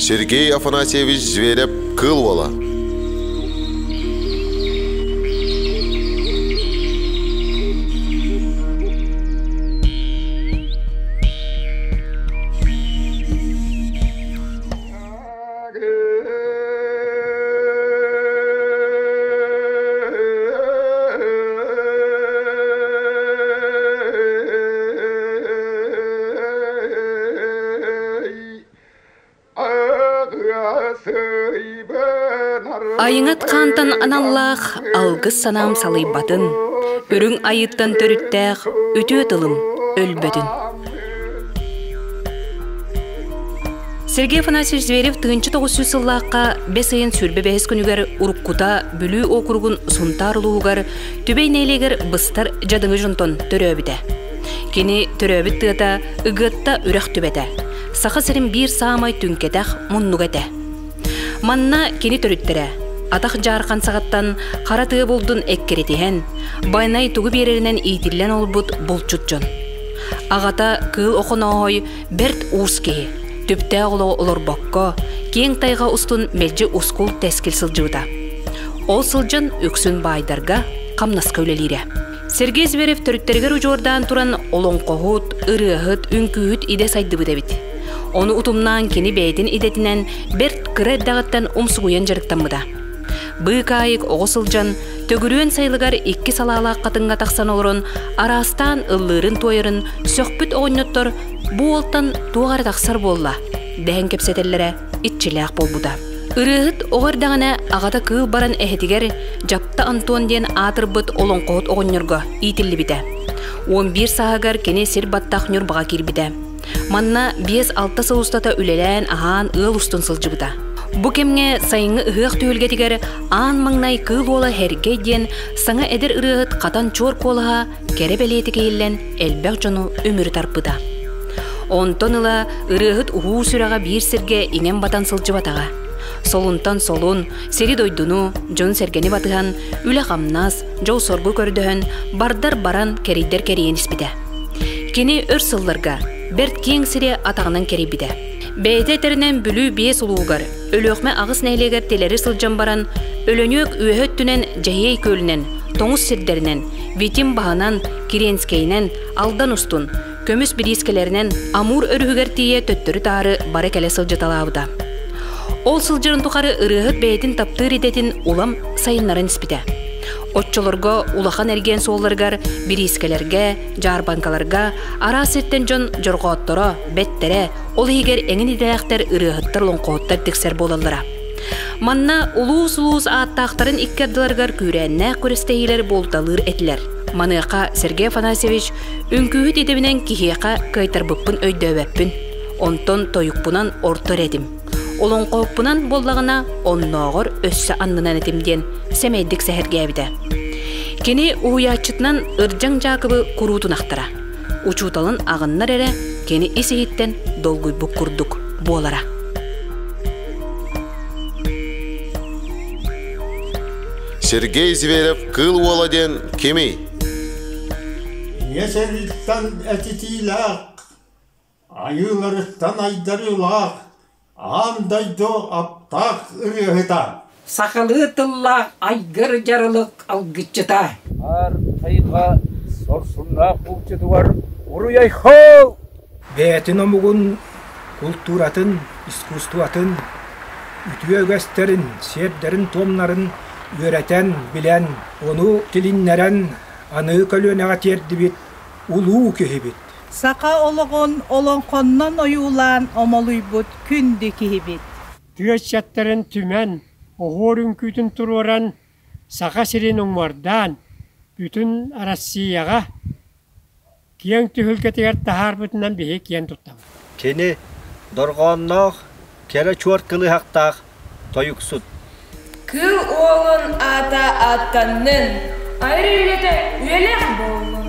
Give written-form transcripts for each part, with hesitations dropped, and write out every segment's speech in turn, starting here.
Сергей Афанасьевич Зверев Кыыл Уола. Айыҥат хаантан аналлаах алгыс санаам салыйбатын, үрүҥ айыыттан төрүттээх үтүө тылым өлбөтүн. Сергей Афанасьевич Зверев 1900 сыллаахха бэс ыйын 25 күнүгэр уруккута Бүлүү округун Сунтаар улууһугар Түбэй нэһилиэгэр быстар дьадыҥы дьонтон төрөөбүтэ. Кини төрөөбүт тыата Ыгыатта үрэх түбэтэ. Саха сирин биир саамай түҥкэтэх муннуга этэ. Манна кини төрүттэрэ атах дьаархан саҕаттан хара тыа булдун эккирэтиһэн, байанай тугу биэрэринэн иитиллэн олорбут булчут дьон. Аҕата Кыыл Охонооһой бэрт уус киһи, түптээх олоҕу олорбокко, киэҥ тайҕа устун мэлдьи ускул-тэскил сылдьыбыта. Ол сылдьан үксүн баайдарга, хамнаска үлэлиирэ. Сергей Зверев төрүттэригэр удьуордаан туран олоҥхоһут, ырыаһыт, үҥкүүһүт идэ сайдыбыт эбит. Ону утумнаан кини бэйэтин идэтинэн бэрт кыра эрдэҕиттэн умсугуйан дьарыктаммыта. Быыкаайык оҕо сылдьан, Төгүрүөн сайылыгар икки салаалаах хатыҥҥа тахсан олорон араастаан ыллыырын-туойарын сөхпүт оҕонньоттор бу уолтан туох эрэ тахсар буолла дэһэн кэпсэтэллэрэ иччилээх буолбута. Ырыаһыт оҕо эрдэҕинэ аҕата кыыл баран эһэтигэр Дьапта Антон диэн аатырбыт олоҥхоһут оҕонньорго иитиллибитэ. 11 сааһыгар кини сир баттах Ньурбаҕа киирбитэ. Манна 5-6 сыл устата үлэлээн, аһаан, ыал устун сылдьыбыта. Бу кэмҥэ сайыҥҥы ыһыах түһүлгэтигэр аан маҥнай Кыыл Уола Һэргэй диэн саҥа эдэр ырыаһыт хатан чуор куолаһа кэрэ бэлиэтик иһиллэн элбэх дьону үмүрү тарпыта. Онтон ыла ырыаһыт уһуу сүрэҕэ биир сиргэ иҥэн-батан сылдьыбатаҕа. Солунтан солун, сири-дойдуну, дьон-сэргэни батыһан, үлэ-хамнас, дьол-соргу көрдөһөн, бардар баран, кэрийдэр кэрийэн испитэ. Кини өр сылларга бэрт киэҥ сири атаҕынан кэрийбитэ. Бэйэтэ этэринэн Бүлүү биэс улуугар, Өлүөхмэ аҕыс нэһилиэгэр тилэри сылдьан баран, Өлөнүөк үөһэ өттүнэн Дьэһиэй күөлүнэн, Тоҥус сирдэринэн, Витим баһынан, Киренскэйинэн, Алдан устун, көмүс бириискэлэринэн Амур өрүһүгэр тиийэ төттөрү-таары бара-кэлэ сылдьыталаабыта. Ол сылдьарын тухары ырыаһыт бэйэтин таптыыр идэтин улам сайыннаран испитэ. Оччолорго улахан эргиэн суолларыгар, бириискэлэргэ, дьаарбаҥкаларга араас сиртэн дьон дьорҕоотторо, бэттэрэ, ол иһигэр эҥин идэлээхтэр ырыаһыттар, олоҥхоһуттар тиксэр буолаллара. Манна улуус-улуус ааттаахтарын икки ардыларыгар күүрээннээх күрэстэһиилэр буолуталыыр этилэр. Маныаха Сергей Афанасьевич үҥкүүһүт идэбинэн киһиэхэ кыайтарбыппын өйдөөбөппүн. Онтон тойукпунан орто эрэ этим. Олоҥхоһуппунан буоллаҕына, оннооҕор өссө аннынан этим диэн сэмэйдик сэһэргээбитэ. Кини уһуйааччытынан Ырдьаҥ Дьаакыбы куруутун ахтара. Учууталын аҕыннар эрэ кини ис-иһиттэн долгуйбут курдук буолара. Сергей Зверев Кыыл Уола диэн кимий? Ийэ сэрииттэн этитиилээх, айыыларыттан айдарыылаах, аан дойду аптаах ырыаһыта. Сахалыы тыллаах айгыр дьарылык алгыччыта. Аар тайҕа сорсуннаах булчутугар уруй-айхал! Бэйэтин омугун култууратын, искусствотын, үтүө үгэстэрин, сиэрдэрин-туомнарын үөрэтэн, билэн, ону тилиннэрэн аныгы көлүөнэҕэ тиэрдибит улуу киһибит. Саха олоҕун олоҥхоннон ойуулаан омолуйбут күндү киһибит. Тыа ыччаттарын түмэн, оһуор үҥкүүтүн туруоран, Саха сирин уҥуордаан, бүтүн Россияҕа киэҥ түһүлгэтигэр таһаарбытынан биһиги киэн туттабыт. Кини дорҕоонноох, кэрэ чуор кылыһахтаах тойуксут. Кыыл уолун аата ааттаннын, айар үлэтэ үйэлээх буоллун.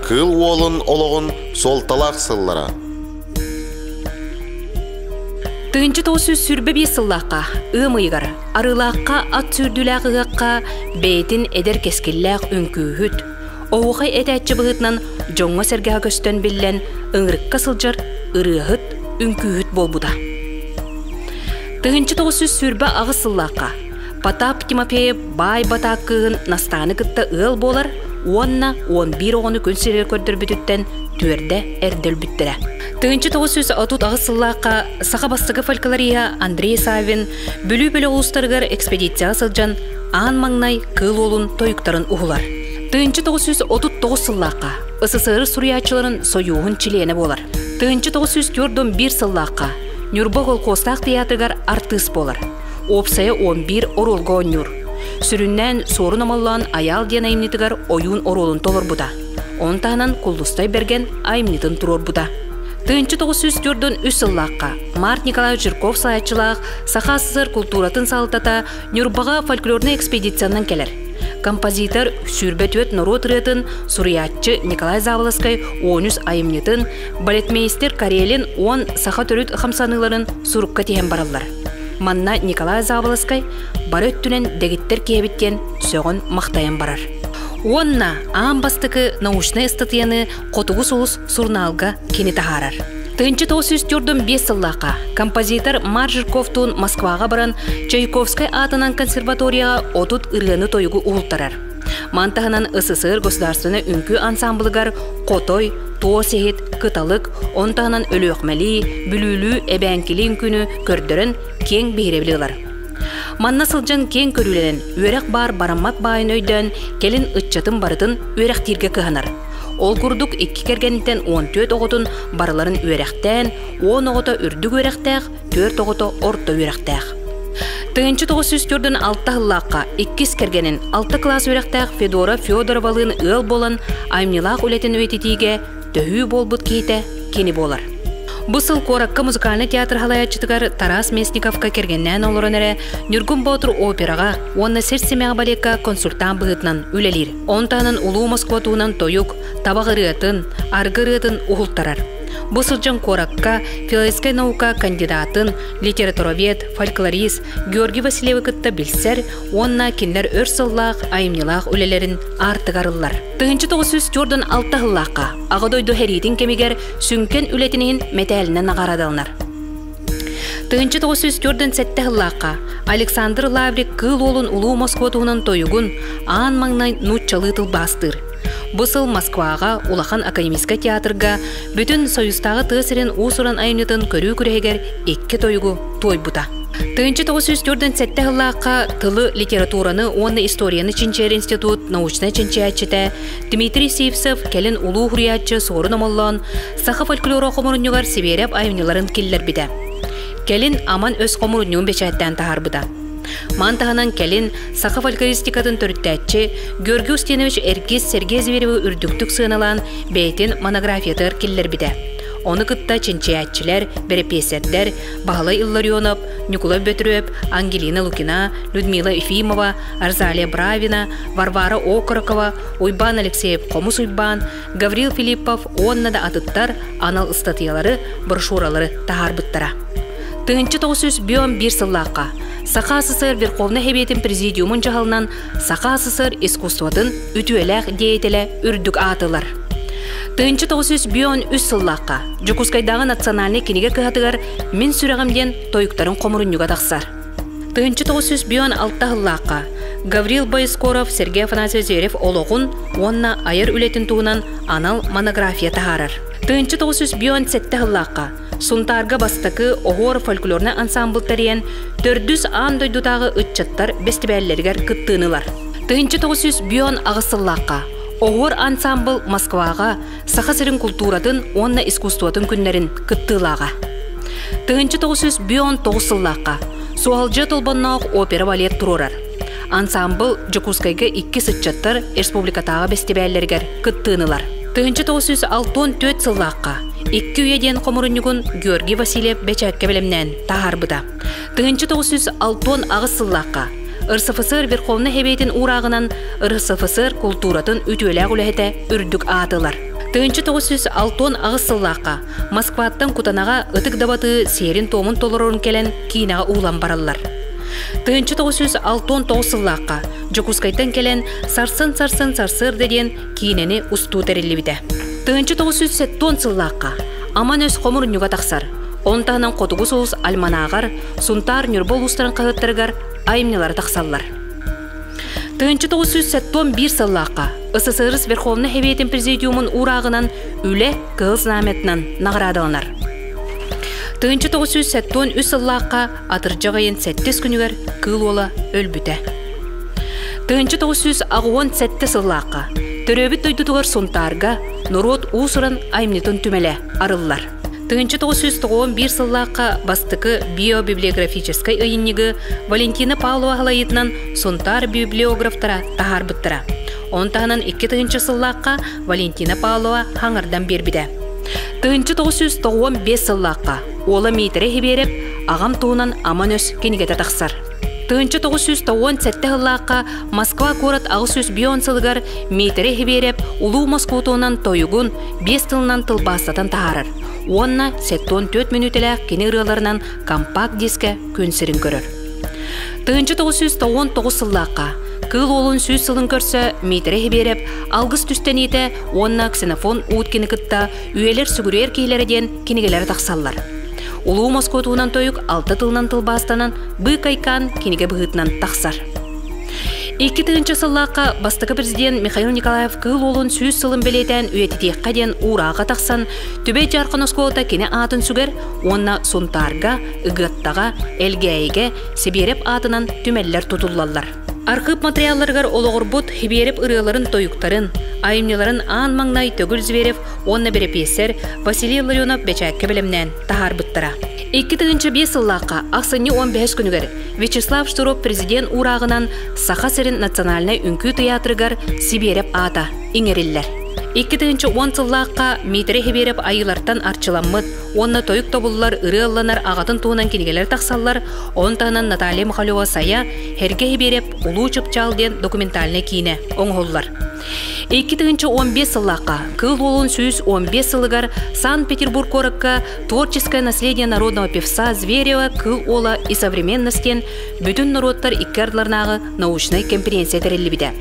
Кыыл уолун олоҕун суолталаах сыллара. 1925 сыллаахха ыам ыйыгар Арыылаахха ат сүүрдүүлээх ыһыахха бэйэтин эдэр кэскиллээх үҥкүүһүт, оһуохай этээччи быһыытынан дьоҥҥо-сэргэҕэ көстөн биллэн ыҥырыкка сылдьар ырыаһыт үҥкүүһүт буолбута. 1928 сыллаахха Потап Тимофеев баай батаак кыыһын Настааны кытта ыал буолар уонна 11 оҕону күн сиригэр көрдөрбүтүттэн түөрдэ эрдэ өлбүттэрэ. 1938 сыллаахха саха бастакы фольклориһа Андрей Саввин Бүлүү бөлөх улуустарыгар экспедицияҕа сылдьан аан маҥнай Кыыл Уолун тойуктарын уһулар. 1939 сыллаахха СССР суруйааччыларын сойууһун чилиэнэ буолар. 1941 сыллаахха Ньурба колхозтаах театрыгар артыыс буолар. Уопсайа 11 оруолга оонньуур. Сүрүннээн Суорун Омоллоон Айаал диэн айымньытыгар ойуун оруолун толорбута. Ону таһынан Куллустай Бэргэн айымньытын туруорбута. 1943 сыллаахха Март Николаевич Жирков салайааччылаах Саха СССР култууратын салалтата Ньурбаҕа фольклорнай экспедициянан кэлэр. Композитор 24 норуот ырыатын, суруйааччы Николай Заболоцкай 13 айымньытын, балетмейстер Карелин 10 саха төрүт хамсаныыларын сурукка тиһэн бараллар. Манна Николай Заболоцкай бары өттүнэн дэгиттэр киһибит диэн сөҕөн-махтайан барар. Уонна аан бастакы научнай ыстатыйаны Хотугу сулус сурунаалга кини таһаарар. 1945 сыллаахха композитор Марк Жирковтуун Москваҕа баран Чайковскай аатынан консерваторияҕа 30 ырыаны-тойугу уһултарар. Ман таһынан СССР государственнай үҥкүү ансамблыгар Хотой, Туос иһит, Кыталык, он таһынан Өлүөхмэлии, Бүлүүлүү, Эбээҥкилии үҥкүүнү көрдөрөн киэҥ биһирэбили ылар. Манна сылдьан киэҥ көрүүлэнэн, үөрэх баар бараммат баайын өйдөөн, кэлин ыччатын барытын үөрэхтииргэ кыһанар. Ол курдук икки кэргэниттэн 14 оҕотун барыларын үөрэхтээн, 10 оҕото үрдүк үөрэхтээх, 4 оҕото орто үөрэхтээх. 1946 сыллаахха иккис кэргэнин алта кылаас үөрэхтээх Федора Федоровалыын ыал буолан айымньылаах үлэтин үйэтитиигэ төһүү буолбут киһитэ кини буолар. Бу сыл куоракка музыкальнай театр халайааччытыгар Тарас Местниковка кэргэннээн олорон эрэ Ньургун Боотур операҕа уонна Сир симэҕэ балекка консультант быһыытынан үлэлиир. Он таһынан Улуу Москва туһунан тойук, табах ырыатын, аргы ырыатын уһултарар. Бу сылдьан куоракка филологическай наука кандидатын, литературовед, фольклорист Георгий Васильевы кытта билсэр уонна кинилэр өр сыллаах айымньылаах үлэлэрин аартыгар ыллар. 1946 сыллаахха Аҕа дойду сэриитин кэмигэр сүҥкэн үлэтин иһин мэтээлинэн наҕараадаланар. 1947 сыллаахха Александр Лаврик Кыыл Уолун Улуу Москва туһунан тойугун аан маҥнай нууччалыы тылбаастыыр. Бу сыл Москваҕа Улахан академическай театрга бүтүн Союзтааҕы тыа сирин уус-уран айымньытын көрүү күрэһигэр икки тойугу туойбута. 1947 сыллаахха тылы, литератураны уонна историяны чинчийэр институт научнай чинчийээччитэ Дмитрий Сивцев кэлин улуу суруйааччы Суорун Омоллоон саха фольклора хомурунньугар Сибиэрэп айымньыларын киллэрбитэ. Кэлин Аман өс хомурунньугун бэчээттээн таһаарбыта. Ман таһынан кэлин саха фольклористикатын төрүттээччи Георгий Устинович Эргис Сергей Зверевы үрдүктүк сыаналаан бэйэтин монографиятыгар киллэрбитэ. Ону кытта чинчийээччилэр, бэрэпиэсэрдэр Баһылай Илларионов, Ньукулай Бөтүрүөп, Ангелина Лукина, Людмила Ефимова, Арзалия Бравина, Варвара Окорокова, Уйбаан Алексеев Хомус Уйбаан, Гаврил Филиппов уонна да атыттар анал ыстатыйалары, брошюралары таһаарбыттара. 1901 сыллаахха Саха СССР Верховнай Сэбиэтин Президиумун дьаһалынан Саха СССР искусствотын үтүөлээх деятелэ үрдүк аатылар. 1903 сыллаахха Дьокуускайдааҕы национальнай кинигэ кыһатыгар «Мин сүрэҕим» диэн тойуктарын хомурунньуга тахсар. 1906 сыллаахха Гаврил Боескоров Сергей Афанасьевич Зверев олоҕун уонна айар үлэтин туһунан анал монография таһаарар. 1907 сыллаахха Сунтаарга бастакы Оһуор фольклорнай ансаамбыл тэрийэн төрдүс аан дойдутааҕы ыччаттар бэстибээллэригэр кыттыыны ылар. 1908 сыллаахха Оһуор ансаамбыл Москваҕа Саха сирин култууратын уонна искусствотын күннэрин кыттыылааҕа. 1909 сыллаахха Суоһалдьыа Толбонноох опера-балет туруорар. Ансаамбыл Дьокуускайга иккис ыччаттар республикатааҕы бэстибээллэригэр кыттыыны ылар. 1964 сыллаахха Икки үйэ диэн хомурунньугун Георгий Васильев бэчээккэ бэлэмнээн таһаарбыта. 1968 сыллаахха РСФСР Верховнай Сэбиэтин уурааҕынан РСФСР култууратын үтүөлээх үлэһитэ үрдүк ааты ылар. 1968 сыллаахха Москваттан Кутанаҕа Ытык Дабатыы сиэрин-туомун толорорун кэлэн киинэҕэ уулан бараллар. 1969 сыллаахха Дьокуускайтан кэлэн «Сарсын-сарсын сарсыарда» диэн киинэни устуу тэриллибитэ. 1970 сыллаахха Аман өс хомурунньуга тахсар. Он таһынан Хотугу сулус альманааҕар, Сунтаар Ньурба улуустарын хаһыаттарыгар айымньылара тахсаллар. 1971 сыллаахха СССР Верховнай Сэбиэтин Президиумун уурааҕынан Үлэ Кыһыл Знамятынан наҕараадаланар. 1973 сыллаахха атырдьах ыйын сэттис күнүгэр Кыыл Уола өлбүтэ. 1987 сыллаахха төрөөбүт дойдутугар Сунтаарга норуот уус-уран айымньытын түмэлэ арыллар. 1991 сыллаахха бастакы биобиблиографическай ыйынньыгы Валентина Павлова халайыытынан Сунтаар библиографтара таһаарбыттара. Он таһынан 2000 сыллаахха Валентина Павлова хаҥардан биэрбитэ. 1995 сыллаахха уола Миитэрэй Хибиэрэп аҕам туһунан Аман өс кинигэтэ тахсар. 1997 сыллаахха Москва куорат 805 сылыгар Миитэрэй Хибиэрэп Улуу Москва туһунан тойугун биэс тылынан тылбаастатан таһаарар уонна 74 мүнүүтэлээх кини ырыаларынан компакт-дискэ күн сирин көрөр. 1999 сыллаахха Кыыл Уолун сүүс сылын көрсө Миитэрэй Хибиэрэп Алгыс түстэниитэ уонна Ксенофон Уткины кытта Үйэлэр сүгүрүйэр киһилэрэ диэн кинигэлэрэ тахсаллар. Улуу Москва туһунан тойук алта тылынан тылбаастанан Быыкайкаан кинигэ быһыытынан тахсар. 2000 сыллаахха бастакы президент Михаил Николаев Кыыл Уолун сүүс сылын бэлиэтээн үйэтитиэххэ диэн уурааҕа тахсан, Түбэй Дьаархан оскуолата кини аатын сүгэр уонна Сунтаарга, Ыгыаттаҕа, Элгээйигэ Сибиэрэп аатынан түмэллэр тутуллаллар. Архыып матырыйаалларыгар олоҕурбут Хибиэрэп ырыаларын-тойуктарын, айымньыларын аан маҥнай Төгүл Зверев уонна бэрэпиэссэр Василий Ларионов бэчээккэ бэлэмнээн таһаарбыттара. 2005 сыллаахха ахсынньы 15 күнүгэр Вячеслав Штыров президент уурааҕынан Саха сирин национальнай үҥкүү тыйаатырыгар Сибиэрэп аата иҥэриллэр. 2010 сыллаахха Миитэрэй Хибиэрэп айыылартан арчыламмыт уонна тойук тобуллар ырыа ылланар аҕатын туһунан кинигэлэр тахсаллар, он таһынан Наталья Михалева-Сайа Һэргэ Хибиэрэп Улуу Чыпчаал диэн документальнай киинэ оҥоһуллар. 2015 сыллаахха Кыыл Уолун 115 сылыгар Санкт-Петербург куоракка «Творческое наследие народного певца Зверева Кыыл Уола и современность» диэн бүтүн норуоттар икки ардыларынааҕы научнай кэмпириэнсийэ тэриллибитэ.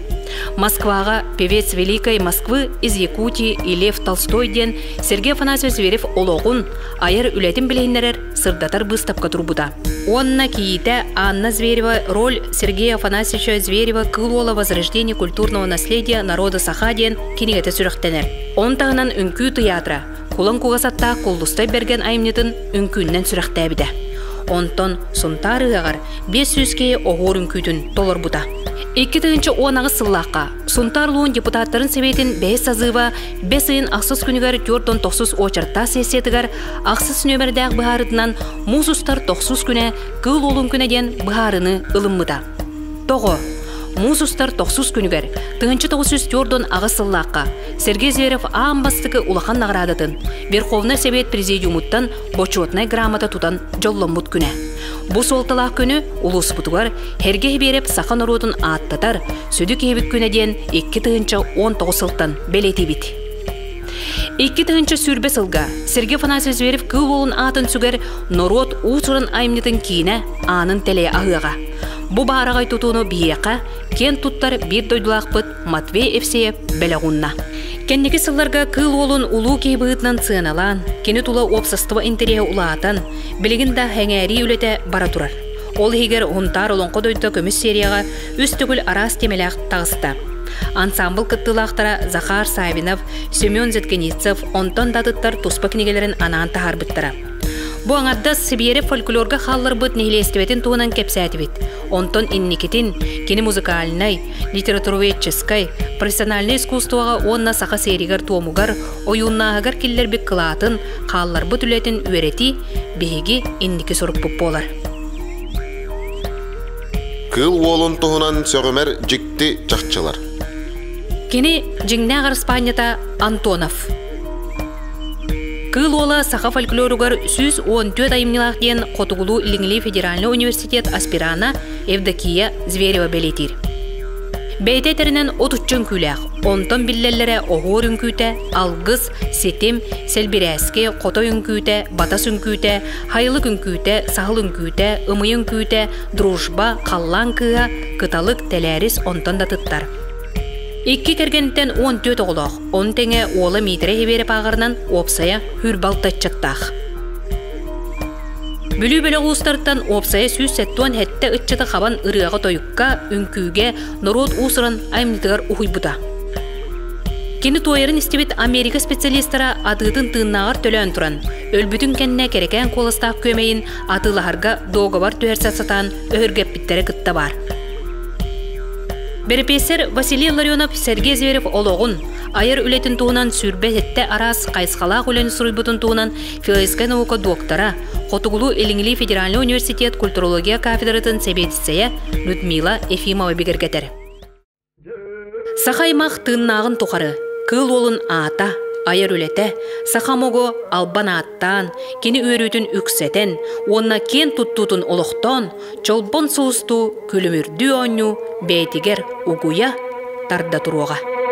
Москваҕа певец Великой Москвы из Якутии и Лев Толстой диэн Сергей Афанасьевич Зверев олоҕун, айар үлэтин билиһиннэрэр сырдатар быыстапка турбута. Уонна кийиитэ Анна Зверева роль Сергея Афанасьевича Зверева «Кыыл уола возрождение культурного наследия народа Саха» диэн кинигэтэ сүрэхтэнэр. Он таһынан үҥкүү тыйаатыра Кулан кугас аттаах Куллустай Бэргэн айымньытын үҥкүүннэн сүрэхтээбитэ. Онтон Сунтаар ыһыаҕар 500 киһи оһуор үҥкүүтүн толорбута. 2018 сыллаахха Сунтаар улууһун депутаттарын сэбиэтин бэһис созыва бэс ыйын ахсыс күнүгэр 49 уочараттаах сессиятыгар ахсыс нүөмэрдээх быһаарытынан муус устар тохсус күнэ Кыыл Уолун күнэ диэн быһаарыны ылыммыта. Тоҕо? Муус устар тохсус күнүгэр 1948 сыллаахха Сергей Зверев аан бастакы улахан наҕараадатын Верховнай Сэбиэт Президиумуттан бочуотунай грамота тутан дьолломмут күнэ. Бу суолталаах күнү улууспутугар Һэргэ Хибиэрэп саха норуотун ааттатар сүдү киһибит күнэ диэн 2019 сылтан бэлиэтиибит. 2020 сылга Сергей Афанасьевич Зверев Кыыл Уолун аатын сүгэр норуот уус-уран айымньытын киинэ аанын тэлэйэ аһыаҕа. Бу баараҕай тутууну биһиэхэ киэн туттар биир дойдулаахпыт Матвей Евсеев бэлэх уунна. Кэнники сылларга Кыыл Уолун улуу киһи быһыытынан сыаналаан, кини тула уопсастыба интэриэһэ улаатан, билигин да сэҥээрии үлэтэ бара турар. Ол иһигэр Һунтаар Олоҥхо дойдута көмүс серияҕа үс төгүл араас тиэмэлээх таҕыста. Ансаамбыл кыттыылаахтара Захар Савинов, Семен Зеткеницев, онтон да атыттар туспа кинигэлэрин анаан таһаарбыттара. Бу аҥардас Сибиэри фольклорга хаалларбыт нэһилиэстибэтин туһунан кэпсээтибит. Онтон инникитин кини музыкальнай, литературоведческай, профессиональнай искусствоҕа уонна саха сиэригэр-туомугар, ойууннааһыгар киллэрбит кылаатын, хаалларбыт үлэтин үөрэтии биһиги инники сорукпут буолар. Кыыл уолун туһунан сөҕүмэр дьикти чахчылар. Кини дьиҥнээх араспаанньата Антонов. Кыыл уола саха фольклоругар 114 айымньылаах диэн Хотугулуу-Илиҥҥи федеральнай университет аспирана Евдокия Зверева бэлиэтиир. Бэйэтэ этэринэн от учча үҥкүүлээх, онтон биллэллэрэ оһуор үҥкүүтэ, алгыс, ситим, сэлбирээски, хотой үҥкүүтэ, батас үҥкүүтэ, хайылык үҥкүүтэ, саһыл үҥкүүтэ, ымый үҥкүүтэ, дружба, халлаан кыыһа, кыталык, тэлээрис онтон да тыттар. Икки кэргэнтэн 14 оҕолоох, он тэҥэ уола Миитэрэй Хибиэрэп ааҕарынан уопсайа хүрбалта ыччаттаах. Бүлүү бөлөх уустарыттан уопсайа 177 ыччаты хабан ырыаҕа-тойукка, үҥкүүгэ, норуот уус-уран айымньытыгар уһуйбута. Кини туойарын истибит Америка специалистара атыытын тыыннааҕар төлөөн туран, өлбүтүн кэннэ кэрэкээн куоластаах күөмэйин атыылаһарга дуогабар түһэрсэ сатаан өһүргэппиттэрэ кытта баар. Бэрэпиэссэр Василий Ларионов Сергей Зверев олоҕун, айар үлэтин туһунан 27 араас хайысхалаах үлэни суруйбутун туһунан филологическай наука доктора, Хотугулуу-Илиҥҥи федеральнай университет культурология кафедратын сэбиэдиссэйэ Людмила Ефимова бигэргэтэр. Саха аймах тыыннааҕын тухары Кыыл Уолун аата, айар үлэтэ, саха омугу албан ааттаан, кини үөрүүтүн үксэтэн уонна киэн туттуутун олохтоон, чолбон сулустуу күлүмүрдүү оонньуу бэйэтигэр угуйа тарда туруоҕа.